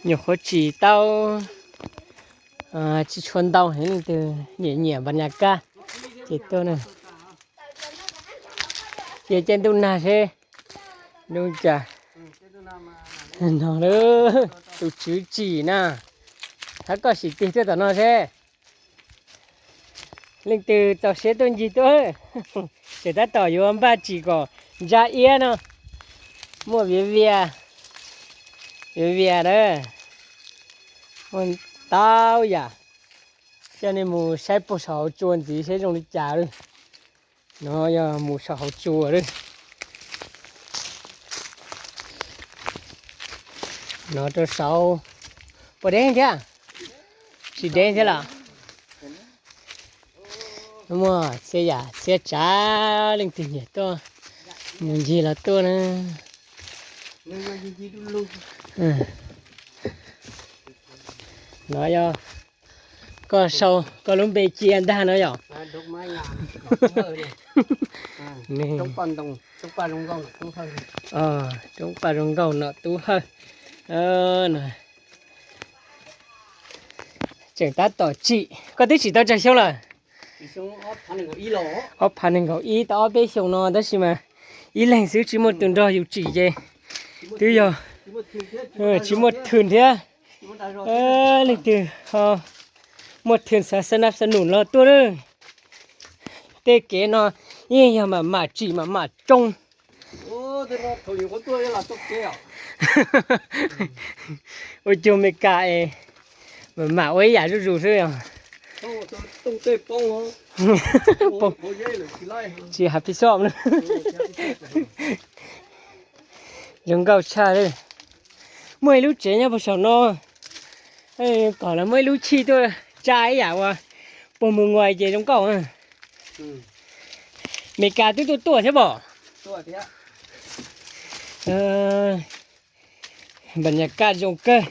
Nyuam qhuav tsim tau tsis tshua ntau, leej twg nyiam nyiam npas nyas kaj ces tuaj na. Cia caij ntuj nag seb ntuj cas no. Tus tswv tsim na, thov koj sim tig tuaj tom no seb. Leej twg txaus siab tuaj ncig tuaj, tseem tab tom yuav npaj tsim kom ntsa iab no. Muaj viav vias, viav vias na, muaj ntau yam. Coj nej mus saib puag saum hauv tsua ntxiv seb zoo li cas lawm. No yog mus saum hauv tsua lawm. No rau saud, puas dev thiab? Tsis dev thiab los? Muaj txhia yam txhia tsav, leej twg nyiam tuaj mus ncig los tuaj na. No yog koj sau koj lub npe cia ntag no yom? Roob Paj Zoo Nkauj Nom Tub Hawj. Tseem tab tom tsim, koj twb tsim tau tsawg xyoo lawm? Ob phav nees nkaum ib tau ob peb xyoos no tab sis mas ib leeg xwb tsis muaj tus nrog yus tsim ces twb yog tsis muaj thwm thiab. Leej twg ho muaj thwm xav xav nab xav num los tuaj lawm. Tej kev no yeej yog mam mam tsim mam mam tsoo. Ua cuag Meskas es mam mam ua ib yam zuj zus xwb os. Tsis hav pis xoj na. Zoo nkauj tshaj li. Muaj ib lub tsev nyob puag saum no, kom lawv muaj ib lub chij tuaj tsa ib yam uas puag mus nguais ces zoo nkauj. Meskas twb tuaj tuaj thiab pom. Npas nyas kaj zoo kawg.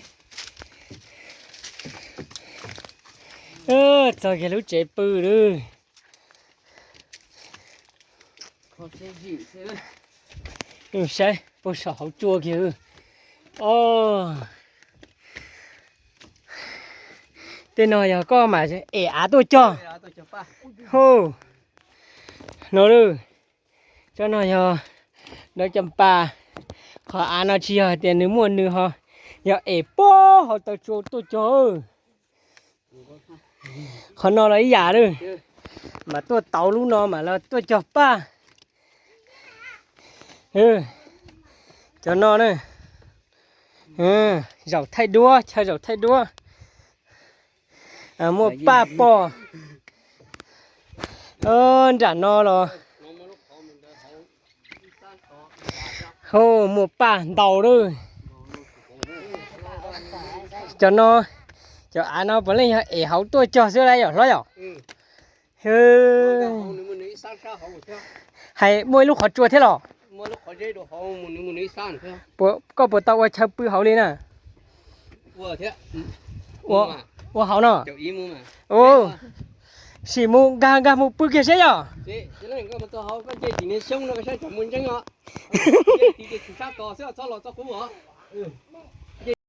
Txog kiag lub tsev pw lawm. Saib puag saum hauv tsua kiag. Tej no yog koj mam es av tuaj cog. Hu, no lawm. Tsob no yog dawb cam pas. Qhov av no tsis yog hais tias nws muaj nws ho, yog es puag hauv taw tsua tuaj cog. Qhov no los ib yam lawm, mas tuaj tauv lub no mas los tuaj cog paj. Cov no na, zaum thaij duab, chaw zaum thaij duab. Muaj paj pom. Nram no los, hu, muaj paj ntau lawm. Cov no, cov av no puav leej yog es hauv tuaj cog xwb lawm yom hlob yom? Hais muaj ib lub qhov tsua thiab los? Koj puas tau ua chaw pw hauv li na? Ua hauv no. Sim mus nkag nkag mus pw kiag seb yom.